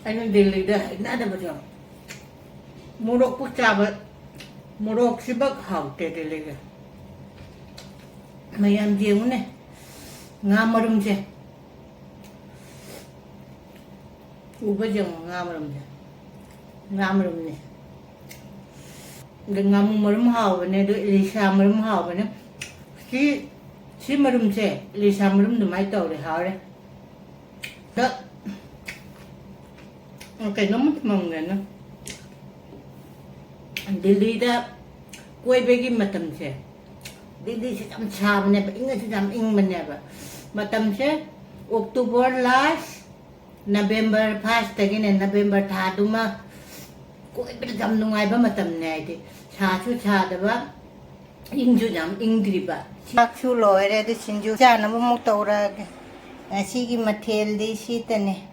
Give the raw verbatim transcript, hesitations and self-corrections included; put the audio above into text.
ꯑꯩꯅ ꯗꯤꯜꯂꯤꯗ ꯍꯩꯅꯗꯕꯁꯦ, ꯃꯣꯔꯣꯛꯄꯨ ꯆꯥꯕ, ꯃꯣꯔꯣꯛꯁꯤꯕꯛ ꯍꯥꯎꯇꯦ ꯗꯤꯜꯂꯤꯒꯤ꯫ ꯃꯌꯥꯝ ꯌꯦꯡꯉꯨꯅꯦ, ꯉꯥ ꯃꯔꯨꯝꯁꯦ꯫ ꯎꯕ ꯌꯦꯡꯉꯣ, ꯉꯥ ꯃꯔꯨꯝꯁꯦ꯫ ꯉꯥ ꯃꯔꯨꯝꯅꯦ꯫ ꯑꯗ ꯉꯥꯃꯨ ꯃꯔꯨꯝ ꯍꯥꯎꯕꯅꯦ, ꯑꯗꯣ ꯏꯂꯤꯁꯥ ꯃꯔꯨꯝ ꯍꯥꯎꯕꯅꯦ꯫ ꯁꯤ, ꯁꯤ ꯃꯔꯨꯝꯁꯦ ꯏꯂꯤꯁꯥ ꯃꯔꯨꯝ ꯑꯗꯨꯃꯥꯏꯅ ꯇꯧꯔꯦ, ꯍꯥꯎꯔꯦ꯫ ꯑꯗ, ꯀꯩꯅꯣꯝꯃ ꯊꯝꯃꯝꯒꯦꯅ꯫ ꯗꯤꯜꯂꯤꯗ ꯀꯣꯏꯕꯒꯤ ꯃꯇꯝꯁꯦ, ꯗꯤꯜꯂꯤꯁꯤ ꯌꯥꯝ ꯁꯥꯕꯅꯦꯕ, ꯏꯪꯉꯁꯨ ꯌꯥꯝ ꯏꯪꯕꯅꯦꯕ꯫ ꯃꯇꯝꯁꯦ October last, November first ꯇꯒꯤꯅꯦ, November ꯊꯥꯗꯨꯃ ꯀꯣꯏꯕꯗ ꯌꯥꯝ ꯅꯨꯡꯉꯥꯏꯕ ꯃꯇꯝꯅꯦ꯫ ꯍꯥꯏꯗꯤ ꯁꯥꯁꯨ ꯁꯥꯗꯕ, ꯏꯪꯁꯨ ꯌꯥꯝ ꯏꯪꯗ꯭ꯔꯤꯕ꯫ ꯆꯥꯛꯁꯨ ꯂꯣꯏꯔꯦ, ꯑꯗꯨ ꯁꯤꯡꯖꯨ ꯆꯥꯅꯕ ꯑꯃꯨꯛ ꯇꯧꯔꯛꯑꯒꯦ꯫ ꯉꯁꯤꯒꯤ ꯃꯊꯦꯜꯗꯤ ꯁꯤꯇꯅꯦ꯫